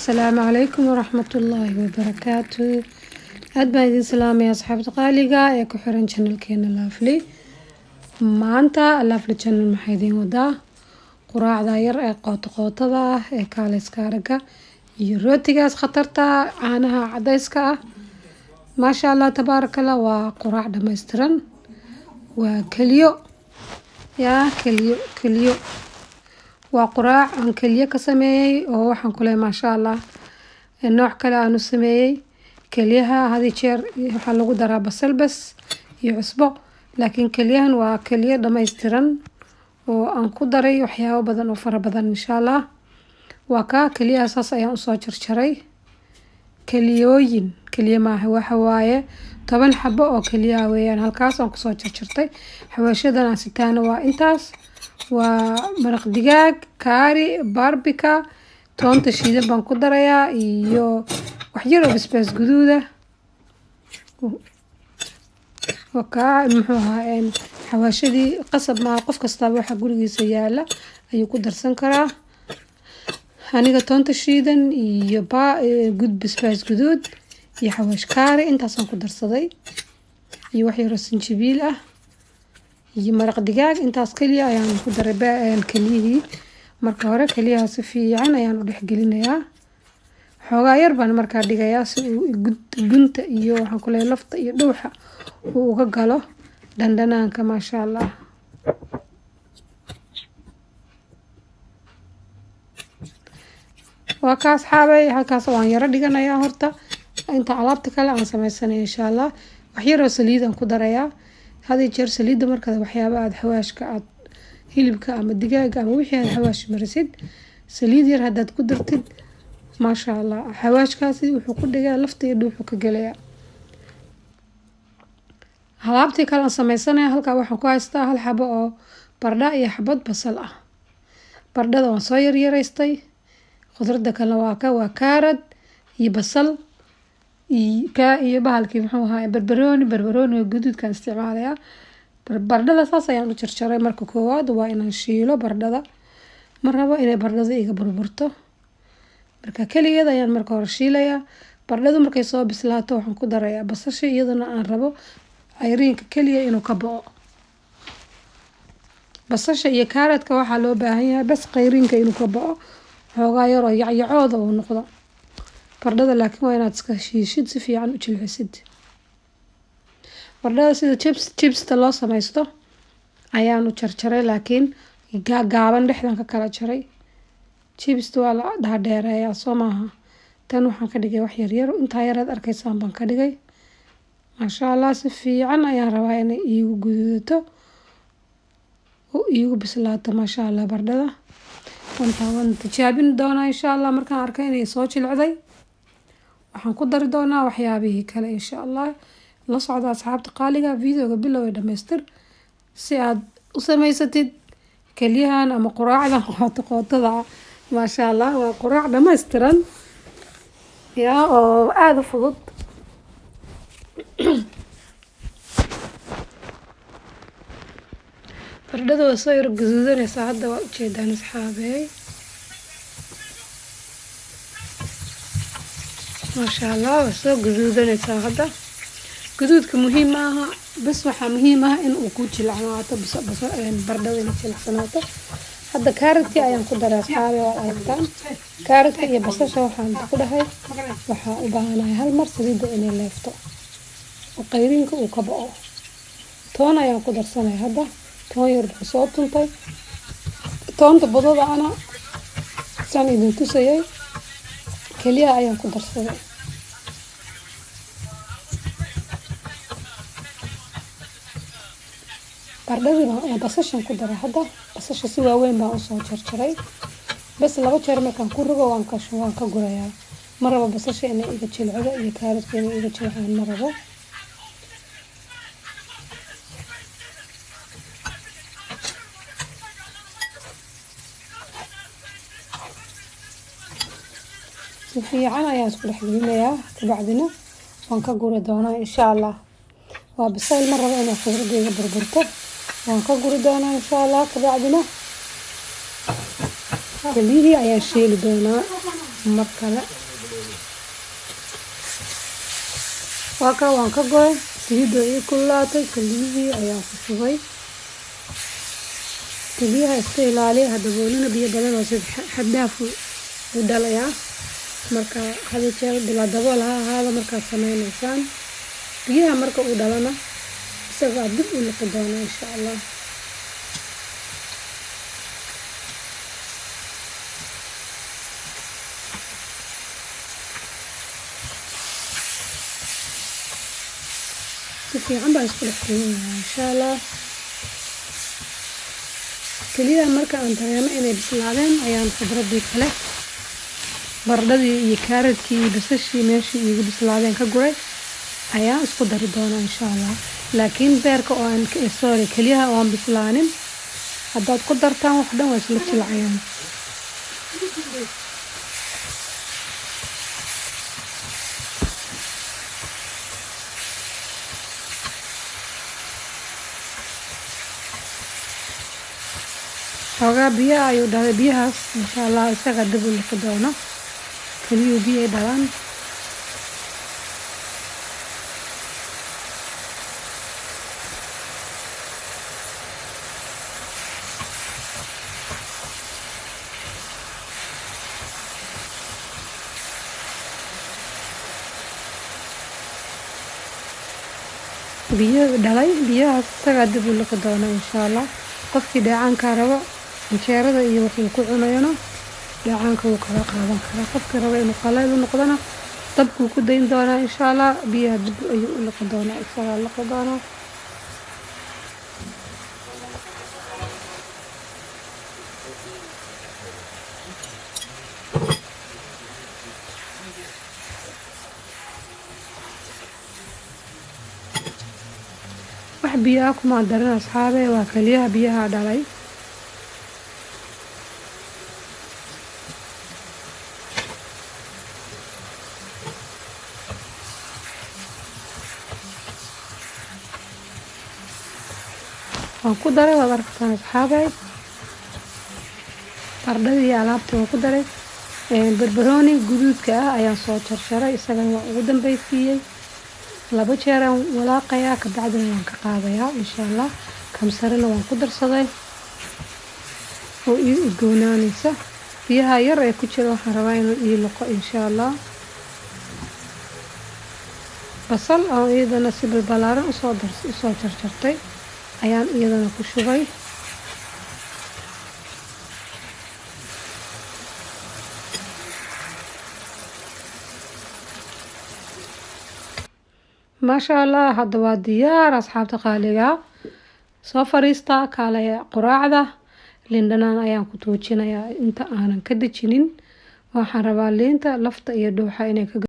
Asalaamu calaykum waraxmatullaahi wabarakaatu. Aad baan idin salaamaya asxaabta qaaliga ee ku xiran channelkeena Lovely. Maanta Lovely Channel maxaa idiin wadaa? Quraacda yar ee qooto qootada ah ee kaaleyska araga iyo rootigaas khatarta ah, caanaha cadayska ah. Maasha Allah tabaarakallah, waa quraac dhammaystiran. Waa keliyo, yaa keliyo keliyo, waa quraac aan keliyo ka sameeyey oo waxaan ku leeyahay maasha Allah. Nooc kale aan u sameeyey keliyaha, had iyo jeer waxaa lagu daraa basal bas iyo cusbo, laakiin keliyahan waa keliyo dhammaystiran oo aan ku daray waxyaabo badan oo fara badan insha Allah. Waa kaa keliyaha, saas ayaan usoo jarjaray. Keliyooyin keliya maaha, waxa waaye 10 xabo oo keliyaha weeyaan. Halkaas aan kusoo jarjartay. Xawaashadan aan sitaana waa intaas: waa maraq digaag, kaari, paprika, toonta shiidan baan ku darayaa iyo wax yar oo basbaas guduuda. Wakaa muxuu ahaa xawaashadii. Qasab maaha, qof kastaaba waxa gurigiisa yaala ayuu ku darsan karaa. Aniga toonta shiidan iyo gud basbaas guduud iyo xawaash kaari intaasaan ku darsaday, iyo wax yaroo sinjibiil ah iyo maraq digaag. Intaas keliya ayaan ku daray keliyihii. Marka hore keliyaha si fiican ayaan u dhexgelinayaa. Xoogaa yar baan markaa dhigayaa si uu gunta iyo waxaan ku leeyahay lafta iyo dhuuxa uu uga galo dhandhanaanka, maasha Allah. Waa ka asxaabay, halkaas waan yaro dhiganayaa horta inta alaabta kale aan sameysanaya insha Allah. Wax yaroo saliid aan ku darayaa. Had iyo jeer saliidda markaad waxyaaba aada xawaashka aad hilibka ama digaaga ama wixii aad xawaash marisid, saliid yar haddaad ku dartid, maasha Allah, xawaashkaasi wuxuu ku dhigaa lafta iyo dhuuxuu ka gelayaa. Alaabtii kale aan sameysanaya, halkaa waxaan ku haystaa hal xabo oo bardha iyo xabad basal ah. Bardhada waan soo yaryaraystay. Khudradda kalena waa kaarad iyo basal iyo bahalkii muxuu ahaa, barbarooni. Barbarooniga guduudkaan isticmaalayaa. Bardhada saas ayaan u jarjaray. Marka koowaad waa inaan shiilo bardhada. Ma rabo inay bardhada iga burburto, marka keligeed ayaan marka hore shiilayaa. Bardhadu markay soo bislaato waxaan ku darayaa basasha, iyadana aan rabo cayriinka keliya inuu ka bo'o. Basasha iyo kaaradka waxaa loo baahan yahay bas qayriinka inuu ka bo'o, xoogaa yaroo yacyacooda uu noqdo. Bardhada laakiin waa inaad iska shiishid, si fiican u jilcisid. Bardhada sida chipsta loo sameysto ayaan u jarjaray, laakiin gaagaaban dhexdan ka kala jaray. Chipsta waa la dhaadheereeyaa, soo maaha? Tan waxaan ka dhigay wax yaryar, intaa yareed arkaysaan baan ka dhigay, maasha Allah. Si fiican ayaan rabaa inay iigu guduudato oo iigu bislaato, maasha Allah. Bardhada waan tijaabin doonaa insha Allah. Markaan arkay inay soo jilcday waxaan ku dari doonaa waxyaabihii kale insha Allah. La socda asxaabta qaaliga videoga bilow ee dhamaystir si aad u samaysatid keliyahan ama quraacdan qooto qootada. Maasha Allah, waa quraac dhammaystiran yaa oo aada u fudud. Bardhada waa soo yar guduudanaysaa hadda, waa ujeedaan asxaabey, maasha Allah, waa soo guduudanaysaa hadda. Guduudka muhiim ma aha, bas waxaa muhiim ah in uu ku jilcnaato bardhada, inay jilcsanaato. Hadda kaaradkii ayaan ku daray asxaabe, waad aragtaan kaaradka iyo basasha. Waxaan ku dhahay waxaan u baahanahay hal mar saliidda inay leefto oo qayriinka uu ka bo'o. Toon ayaan ku darsanaya hadda. Toon yar baan soo tuntay. Toonta budada ana saan idin tusayay keliya ayaan ku darsaday. Bardhadii baan basashan ku daray hadda. Basasha si waaweyn baan usoo jarjaray. Bas laba jeer markaan ku rogo waan ka gurayaa. Ma rabo basasha inay iga jilcdo iyo kaaradka inay iga jilcaan, ma rabo. Si fiican ayaan isku dhex gelinayaa, kabacdina waan ka guri doonaa insha Allah. Waa bisayl, ma rabo inay khudradda iga burburto. Waan ka guri doonaa insha Allah, kabacdina keliyihii ayaan shiili doonaa. Mar kale waa kaa, waan ka goy. Saliidda ii kululaatay, keliyihii ayaan ku shubay. Keliyaha iska ilaaliya, ha daboolina. Biyo badan oo si xad dhaaf u dhalayaa. Marka hada jeer bilaa dabool ha ahaado markaad sameyneysaan. Biyaha marka uu dhalana, isagaa dib u liqi doona, insha Allah. Si fiican baan isku dhex gelinayaa, insha Allah. Keliyaha marka aan dareemo inay bislaadeen, ayaan khudradii kale, baradhadii iyo kaaradkii iyo basashii meeshii iigu bislaadeen ka guray, ayaan isku dari doonaa, insha Allah. Laakiin beerka oo aan, sorry, keliyaha oo aan bislaanin haddaad ku dartaan, wax dhan waa isla jilcayaan. Xoogaa biyaha ayuu dhalay. Biyahaas, insha Allah, isaga dib u liqi doono. Keliyuhu biyay dhalaan. Biyo dhalay, biyahaas isagaa dib u liqi doona, insha Allah. Qofkii dheecaankaa rabo, canjeerada iyo wuxuu ku cunayona, dheecaanka wuu kala qaadan karaa. Qofkii rabo inuu qaleyl u noqdona, dabkuu ku dayn doonaa, insha Allah. Biyaha dib ayuu u liqi doonaa, isagaa liqi doonaa. Wax biyo ah kuma darin, asxaabe. Waa keliyaha biyaha dhalay. Waan ku daray, waad aragtaan, asxaabey. Baradhadii iyo alaabtii waan ku daray. Barbarooni guduudka ah ayaan soo jarjaray, isagana waan ugu dambeysiiyey. Laba jeer aan walaaqayaa, kabacdina waan ka qaadayaa, insha Allah. Kamsarina waan ku darsaday oo ii udgoonaanaysa. Biyaha yar ee ku jira waxaan rabaa inuu ii liqo, insha Allah. Basal oo iyadana si balbalaaran usoo jarjartay ayaan iyadana ku shubay. Maasha Allah, hadda waa diyaar. Asxaabta qaaliga, soo fariista, kaalaya quraacda. Liin dhanaan ayaan ku tuujinayaa inta aanan ka dejinin. Waxaan rabaa liinta lafta iyo dhuuxa inay ka